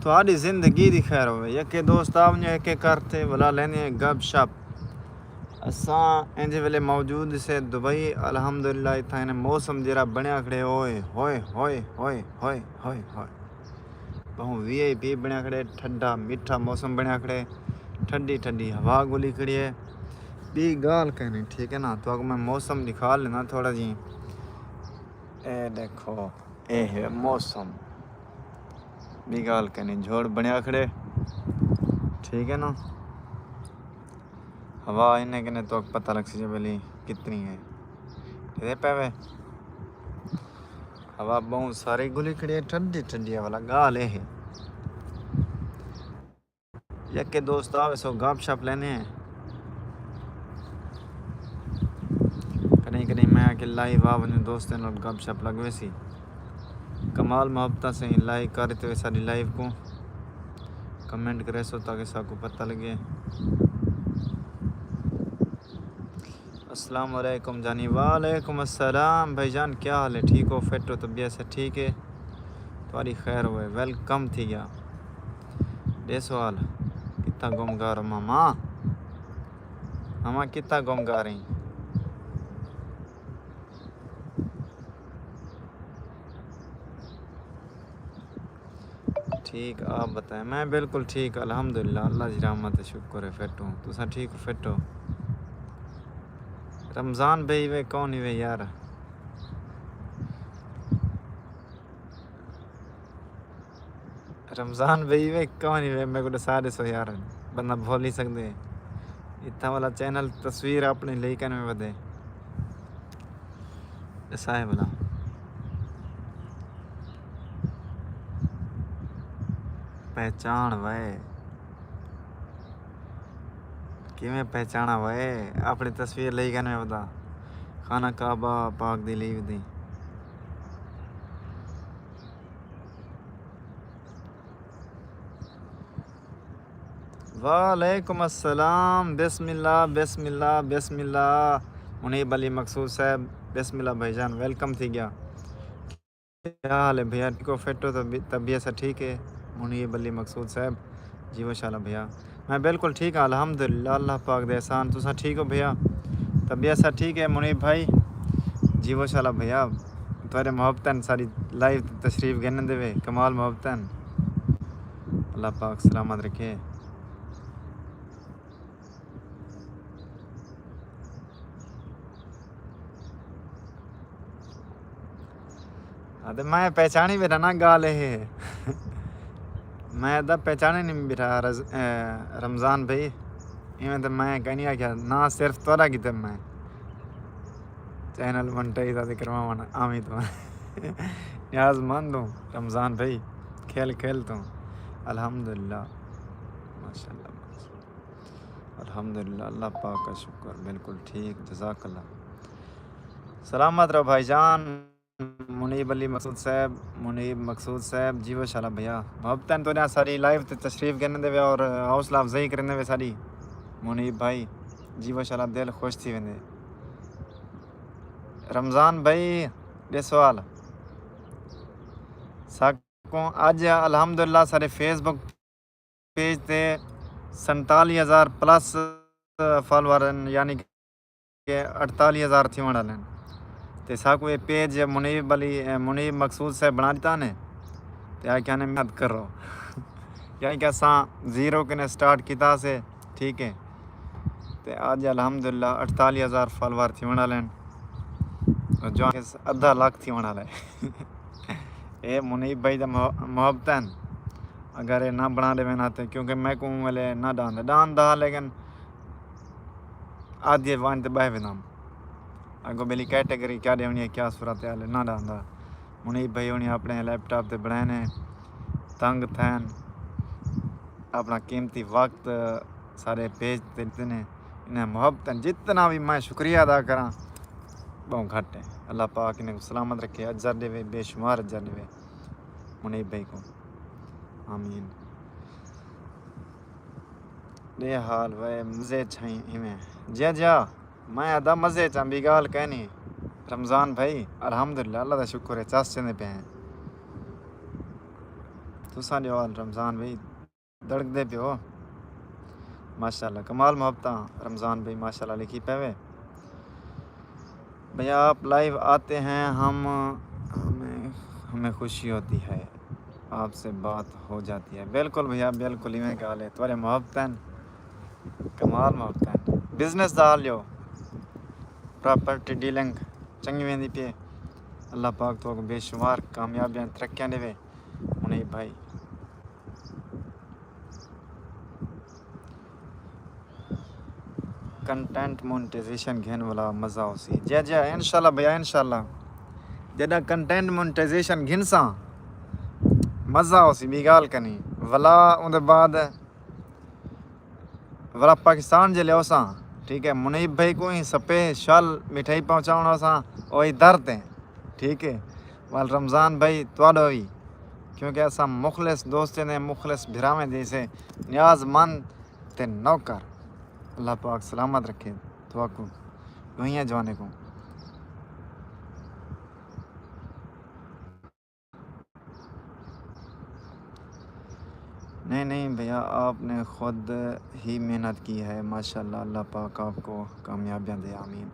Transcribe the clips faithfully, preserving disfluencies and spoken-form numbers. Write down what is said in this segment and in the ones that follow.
تہاݙی زندگی دی خیر ہووے۔ یکے دوست آ ونڄو ہکے گھر تے، ولا لیندے ہیں گپ شپ۔ اساں اینجھے ویلے موجود سے دبئی، الحمدللہ۔ اتھاں ہن موسم جیڑھا بݨیا کھڑے، اوئے ہوئے ہوئے ہوئے ہوئے ہوئے ہوئے، ٻہوں وی آئی پی بݨیا کھڑے، ٹھڈا میٹھا موسم بݨیا کھڑے، ٹھڈی ٹھڈی ہوا گھلی کھڑی ہے۔ ٻی ڳالھ کائنی، ٹھیک ہے نا؟ تہاکوں میں موسم ݙکھا لینداں تھوڑا جی۔ اے ݙیکھو، اے ہے موسم۔ ٻی ڳالھ کائنی، جھوڑ بݨیا کھڑے، ٹھیک ہے نا؟ ہوا انہیں کنے تہاکوں پتہ لڳسی جو بھلی کتنی ہے۔ ݙیہدے پئے وے؟ ہوا ٻہوں ساری گھلی کھڑی ہے، ٹھڈی ٹھڈی ہوا، ڳالھ اے ہے۔ یکے دوست آ ویسو، گپ شپ لیندے ہیں۔ کݙہیں کݙہیں میں آکھے لائیو آ ونڄوں، دوستاں نال گپ شپ لڳ ویسی۔ کمال محبتاں سئیں، لائک کر ݙتے وے ساݙی لائیو کوں، کمنٹ کریسو تاکہ ساکوں پتہ لڳے۔ السلام علیکم جانی۔ وعلیکم السلام بھائی جان، کیا حال ہے؟ ٹھیک ہو؟ فٹ ہو؟ طبیعت سے ٹھیک ہے؟ تہاݙی خیر ہوئے، ویلکم تھی ڳیا۔ ݙے سوال، کتھاں گم گار ہو ماما؟ ماما کتھاں گم گار ہیں؟ ٹھیک، آپ بتائیں؟ میں بالکل ٹھیک، الحمدللہ، اللہ دی رحمت ہے، شکر ہے، فٹ ہوں۔ تساں ٹھیک ہو، فٹ ہو؟ رمضان بھائی وے کون ہی وے یار؟ رمضان بھائی وے کون ہی وے؟ میکوں ݙسا ݙیسو یار، بندہ بھل ہی سڳدے۔ اتھاں والا چینل تصویر اپݨی لئی کن میں ودے۔ ݙسائے بھلا۔ پہچاݨ وے۔ کیویں پہچاݨا وے؟ اپݨی تصویر لئی کن میں ودا۔ خانہ کعبہ پاک دی لئی ودی۔ وعلیکم السلام۔ بسم اللہ، بسم اللہ، بسم اللہ۔ منیب علی مقصود صاحب، بسم اللہ بھائی جان، ویلکم تھی ڳیا۔ کیا حال ہے بھیا؟ ٹھیک ہو؟ فٹ ہو؟ طبی-، طبیعت سب ٹھیک ہے؟ منیب علی مقصود صاحب، جی ماشاءاللہ بھیا۔ میں بالکل ٹھیک ہاں، الحمدللہ، اللہ پاک دے احسان۔ تساں ٹھیک ہو بھیا؟ طبیعت سب ٹھیک ہے منیب بھائی؟ جی ماشاءاللہ بھیا، تہاݙے محبتاں ساری لائیو تے تشریف گھن دے وے، کمال محبتاں۔ اللہ پاک سلامت رکھے۔ ہاں، تے میں پہچانی بیٹھا نا، ڳالھ اے ہے۔ میں تاں پہچانی نہیں بیٹھا رز-، اے، رمضان بھائی۔ ایویں تے میں کہیں نہیں آکھیا، نہ صرف تہاݙا کیتے میں چینل مونیٹائز آتے کرواوݨ آویں تو۔ نیاز مند ہوں رمضان بھائی، کھیل کھیل تو۔ الحمدللہ۔ ماشاءاللہ، ماشاءاللہ۔ الحمدللہ، اللہ پاک کا شکر، بالکل ٹھیک، جزاک اللہ۔ سلامت رہو بھائی جان۔ منیب علی مقصود صاحب، منیب مقصود صاحب، جی ماشاءاللہ بھیا، محبتاں تو ساری لائیو تے تشریف گھن دے وے اور حوصلہ افزائی کرن دے وے ساری۔ منیب بھائی، جی ماشاءاللہ، دل خوش تھی ویندے۔ رمضان بھائی، ݙے سوال۔ ساکوں اڄ الحمدللہ سارے فیس بک پیج تے سنتالی ہزار پلس فالوور ہن، یعنی کہ اٹھتالی ہزار تھیوݨ والے ہن۔ تے ساکوں اے پیج منیب علی، منیب مقصود صاحب بݨا ݙتا نے، تے آکھیا نے محنت کرو۔ یعنی کہ اساں زیرو کنے سٹارٹ کیتا سے، ٹھیک ہے۔ تے اڄ الحمدللہ اٹھتالی ہزار فالوور تھیوݨ والے ہن۔ جو ادھا لکھ تھیوݨ والا ہے۔ اے منیب بھائی دا مح-، محبت ہن۔ اگر اے نہ بݨا ݙیوے نا تے، کیونکہ میکوں ویلے نہ ݙاندا، ݙاندا، لیکن آدھی ونڄ تے ٻہہ ویندم۔ اڳوں ٻیلی کیٹیگری کیا ݙیوݨی ہے، کیا صورت حال ہے، نہ ݙاندا۔ منیب بھائی ہوݨی اپݨے لیپ ٹاپ تے بݨائے نے، تنگ تھین، اپݨا قیمتی وقت سارے پیج تے ݙتے نے۔ انہیں محبت جتنا بھی میں شکریہ ادا کراں، ٻہوں گھٹ ہے۔ اللہ پاک انہیں کو سلامت رکھے، اجر ݙیوے، بے شمار اجر ݙیوے منیب بھائی کو۔ آمین۔ ݙے حال وے مزے چ ہیں ایویں۔ جیا جیا، میں ادا مزے چاں، ٻی ڳالھ کائنی۔ رمضان بھائی، الحمدللہ، اللہ دا شکر ہے، چس چیندے پئے ہیں۔ تساں ݙیو حال رمضان بھائی، دڑکدے پیو۔ ماشاءاللہ، کمال محبتاں۔ رمضان بھائی ماشاءاللہ لکھی پے وے۔ بھیا آپ لائیو آتے ہیں، ہم ہمیں ہمیں خوشی ہوتی ہے، آپ سے بات ہو جاتی ہے۔ بالکل بھیا، بالکل ایویں ڳالھ ہے۔ تہاݙے محبت ہیں، کمال محبت ہیں۔ بزنس دا حال ݙیو، پراپرٹی ڈیلنگ چنڳی ویندی پئی ہے۔ اللہ پاک تہاکوں بے شمار کامیابیاں، ترقیاں ݙیوے۔ منیب بھائی، کنٹینٹ مونٹیزیشن گھن والا مزہ ہوسی۔ جی جی، انشاءاللہ بھیا، انشاءاللہ۔ جݙاں کنٹینٹ مونٹیزیشن گھنساں، مزہ ہوسی، ٻی ڳالھ کنی۔ ولا اوندے بعد ولا پاکستان جے لیوساں، ٹھیک ہے، منیب بھائی کوں ہی سپیشل مٹھائی پہنچاوݨ اساں، اوہی در تے، ٹھیک ہے۔ ول رمضان بھائی تہاݙا وی، کیونکہ اساں مخلص دوستیں دے، مخلص بھراویں دے سے نیاز مند تے نوکر۔ اللہ پاک سلامت رکھے تہاکوں، ݙوہیں جوانیں کوں۔ نہیں نہیں بھیا، آپ نے خود ہی محنت کی ہے، ماشاءاللہ، اللہ پاک آپ کو کامیابیاں دے، آمین۔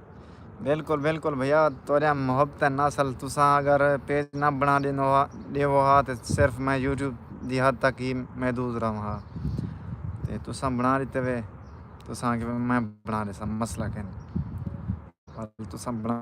بالکل بالکل بھیا، تہاݙیاں محبتیں نسل۔ تساں اگر پیج نہ بݨا ݙیندو ہا، ݙیوو ہا تے صرف میں یوٹیوب دی حد تک ہی محدود رہواں ہا۔ تے تساں بݨا ݙتے وے، تساں کہ میں بݨا ݙیساں، مسئلہ کائنی۔ پر تساں بݨا